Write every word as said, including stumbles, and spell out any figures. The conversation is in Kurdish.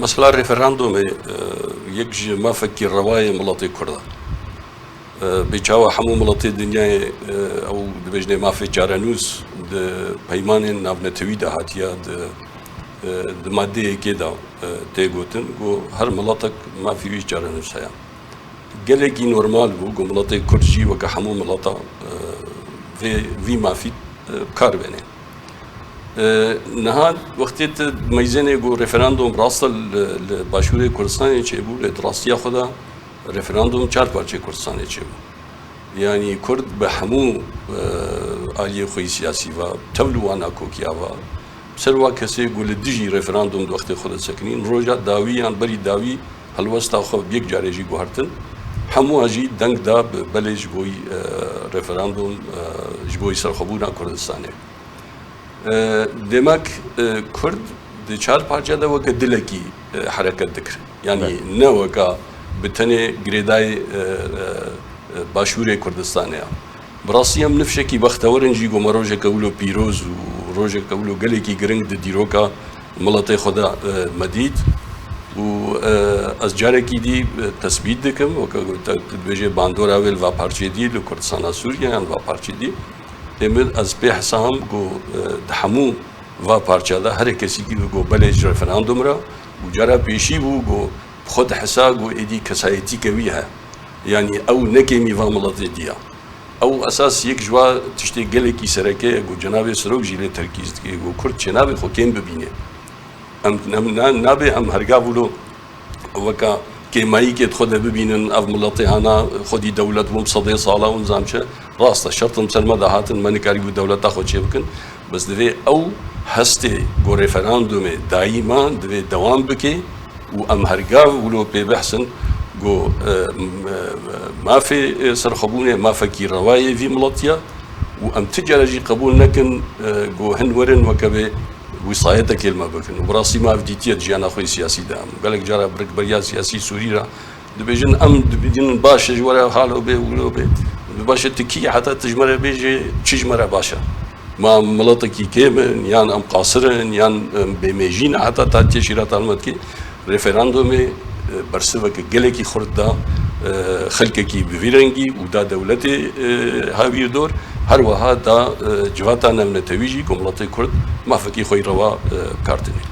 Mesela referandumê, e, yek ji mafekî rewayê miletê Kurd e. E, bê çawa hemû miletê dinyayê, e, ew dibêjnê mafê çarenûs di peymanên navnetewî de hatiye, di, e, di madeyekê de, e, tê gotin, ku her miletek mafî wî çarenûs heye. Gelekî normal bû, ku miletê Kurd jî weke hemû mileta, e, vê, vî mafî, e, bi kar bêne. E, niha wextê tu meyzênê ku referandum rast e li, li Başûrê Kurdistanê çêbû, lê di rastiya xwe de referandum çar parçeyê Kurdistanê çêbû. Yanî Kurd bi hemû, e, aliyê xwe yî siyasî ve, tev li wana kokiya ve, ser wa kesê ku li dijî referandum di wextê xwe de sekinîn, roja dawî yan berî dawî helwesta xwe bi yek carê jî guhertin, hemû jî deng da bi belê ji bo yî, e, referandum, e, ji bo yî serxwebûna Kurdistanê. E, demek, e, Kurd di çar parçe de weke dilekî, e, hereket dikir. Yanî Evet. ne weka bi tenê girêdayê, e, e, e, Başûrê Kurdistanê ya. Bi rastî em nifşekî bextewer in jî ku me rojeke wilo pîroz û rojeke wilo gelekî giring di dîroka miletê xwe de, e, me dît. Û, e, ez carekî dî, e, tesbît dikim, weke te, tu dibêjê bandora wê li va parçeyê dî, li Kurdistana Sûriye yan li va parçeyê dî. Ê min ez pê hesam ku, e, di hemû va parçe de her kesekî ku belê ji referandum re û cara pêşî bû ku bi xwe dihesa ku êdî kesayetîke wî heye. Yanî ew ne kêmî va miletê dî ya. Ew esas yek ji wa tiştê gelekî sereke ye ku cenabê Serok jî lê terkîz dike ku Kurd çênabe xwe kêm bibîne. Em, em na-, nabe em hergav wilo weka kêmayîkê di xwe de bibînin, ev miletê hana xwedî dewlet bûn sedê sala û nizam çi. Rast e, şert in ser me de hatin, me nikarîbû dewleta xwe çêbikin. Bes divê ew hestê ku referandumê dayî ma divê dewam bike û em hergav wilo pê behsin ku, e, m-, e, mafê, e, serxwebûnê mafekî rewayê vî miletiya û em ti care jî qebûl nekin, e, ku hin werin weke bê wîsayetekê li me bikin. Û bi rastî me ev dîtiye di jiyana xwe yê siyasî de. Em gelek cara bi rikberiya siyasî Sûrî re dibêjin, em dibînin baş e, ji we re halo bê, wilo bê. Baş e, tu kî ye heta tu ji me re bêjê çi ji me re baş e? Ma miletekî kêm in, yan em qasir in, yan em bêmêjî ne heta ta têşîra talmetkî? Referandumê, e, bersiveke gelekî xurt da, e, xelkekî bi vî rengî û da dewletê, e, hawîrdor, her wiha da, e, civata navnetewî jî ku miletê Kurd mafekî xwe yî rewa, e, bi kar tîne.